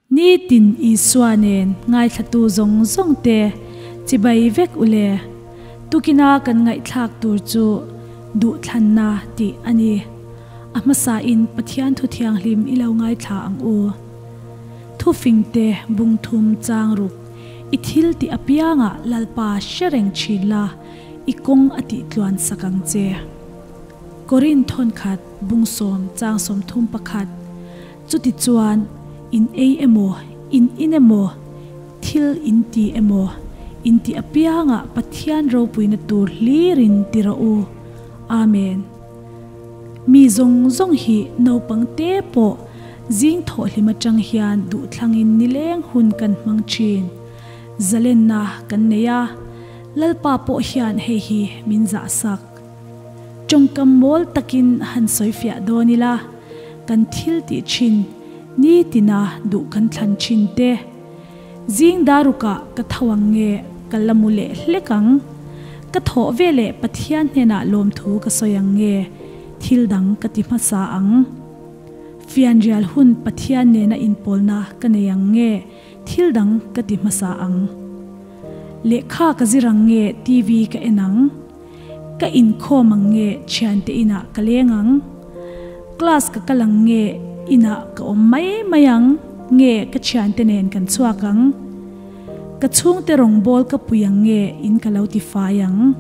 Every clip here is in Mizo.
Nitin Isua nen ngaithlatu zawng zawng te chibai vek ule. Tukina kan ngaihthlak tur chu duhthlanna tih a ni. A hmasa in Pathian thu thianghlim i lo ngaithla ang u. Thufing te bungthum chang ruk i thil tih apiangah Lalpa hre reng thin la, i kawng a tih tluan sak ang che. Korin thawnkhat bungsawm chang 31. Chutichuan, in ei emaw, in in emaw, thil in ti emaw, in tih apiangah Pathian ropuina tur hlirin ti rawh u. Amen. Mi zawng zawng hi naupang te pawh zing thawhhlim atang hian duhthlangin nileng hun kan hmang thin. Zalenna kan nei a, Lalpa pawh hian hei hi min zahsak. Tawngkam mawl takin han sawifiah dawn ila, kan thil tih thin nitina duh kan thlan thin te. Zing darukah ka tho ang nge ka la mu leh hlek ang? Ka thawh veleh Pathian hnenah lawmthu ka sawi ang nge thil dang ka ti hmasa ang? Fianrial hun Pathian nena inpawlna ka nei ang nge thil dang ka ti hmasa ang? Lehkha ka zir ang nge TV ka en ang? Ka inkhawm ang nge thiante inah ka leng ang? Class ka kal ang nge inah ka awm mai mai ang nge ka thiante nen kan chhuak ang? Ka chhungte rawngbawl ka pui ang nge in ka lo ti fai ang?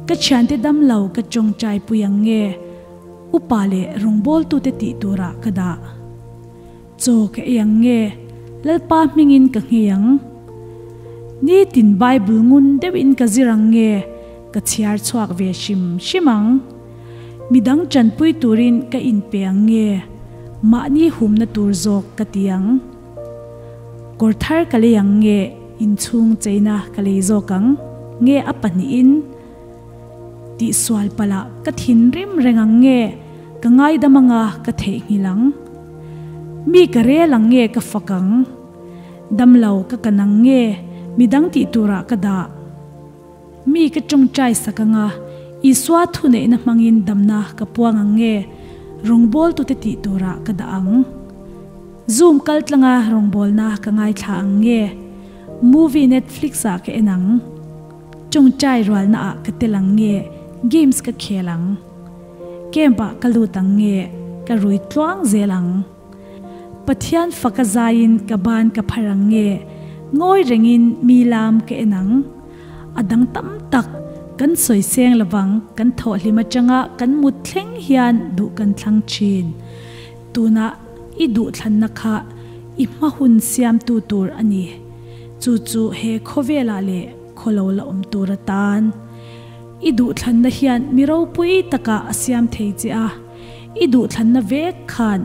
Ka thiante damlo ka tawngtai pui ang nge upa leh rawngbawltute tih turah ka dah? Chaw ka ei ang nge Lalpa hmingin ka nghei ang? Nitin Bible ngun deuhin ka zir ang nge ka chhiar chhuak ve hrim hrim ang? Midang tanpui turin ka inpe ang nge mahni humna tur zawk ka ti ang? Kawr thar ka lei ang nge inchhung cheina ka lei zawk ang nge a pahnihin? Tihsual palh ah ka thinrim reng ang nge ka ngaidam anga ka theihnghilh ang? Mi ka rel ang nge ka fak ang? Damlo ka kan ang nge midang tih turah ka dah? Mi ka tawngtai sak anga Isua thuneihna hmangin damna ka puang ang nge rawngbawltute tih turah ka dah ang? Zoom kaltlanga rawngbawlna ka ngaithla ang nge movie Netflix ah ka en ang? Tawngtai rualna ah ka tel ang nge games ka khel ang? Camp ah ka lut ang nge ka rui tluang zel ang? Pathian faka zaiin ka ban ka phar ang nge ngawi rengin mi lam ka en ang? A dang tam tak kan sawi seng lovang kan thawhhlim atanga kan mut thleng hian duh kan thlang thin. Tunah i duhthlanna kha i hma hun siamtu tur a ni. Chu chu he khawvelah leh khawlo la awm tur atan. I duhthlanna hian mi ropui takah a siam thei che a, i duhthlanna vek khan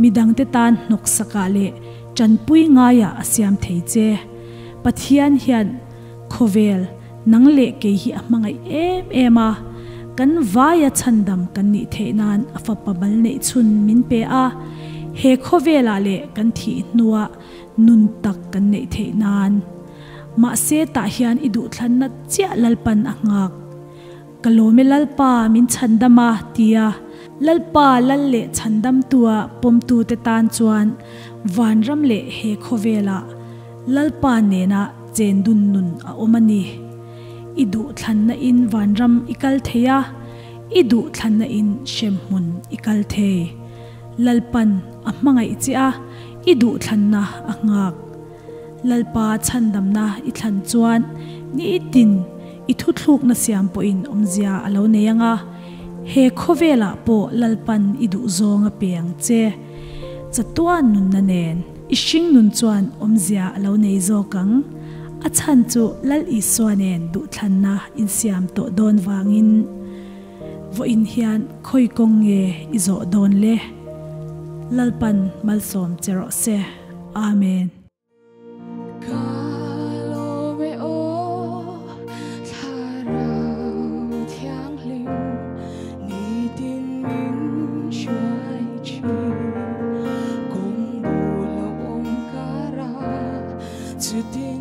midangte tan hnawksakah leh tanpui ngaiah a siam thei che. Pathian hian khawvel nang leh kei hi a hmangaih em em a, kan vaia chhandam kan nih theih nan a fapa bal neih chhun min pe a, he khawvelah leh kan thih hnuah nun tak kan neih theih nan. Mahse tah hian i duhthlanna chiah Lalpan a nghak. Ka lawm e Lalpa min chhandam a, tia Lalpa lal leh chhandamtua pawmtute tan chuan vanram leh he khawvelah Lalpa nena chendun nun a awm a ni. I duhthlanna in vanram i kal thei a, i duhthlanna in hremhmun i kal thei. Lalpan a hmangaih che a, i duhthlanna a nghak. Lalpa chhandamna i thlan chuan nitin i thuthlukna siam pawhin awmzia a lo nei ang a, he khawvelah pawh Lalpan i duhzawng a pe ang che. Chatuan nunna nen i hring nun chuan awmzia a lo nei zawk ang. A chhan chu Lal Isua nen duhthlanna insiam tawh dawn vangin. Vawiin hian khawi kawng nge i zawh dawn le? Lalpan malsawm che rawh se. Amen. Ka lawm e aw Thlarau Thianghlim nitin min hruai thin kawng bul a awm kara chutin.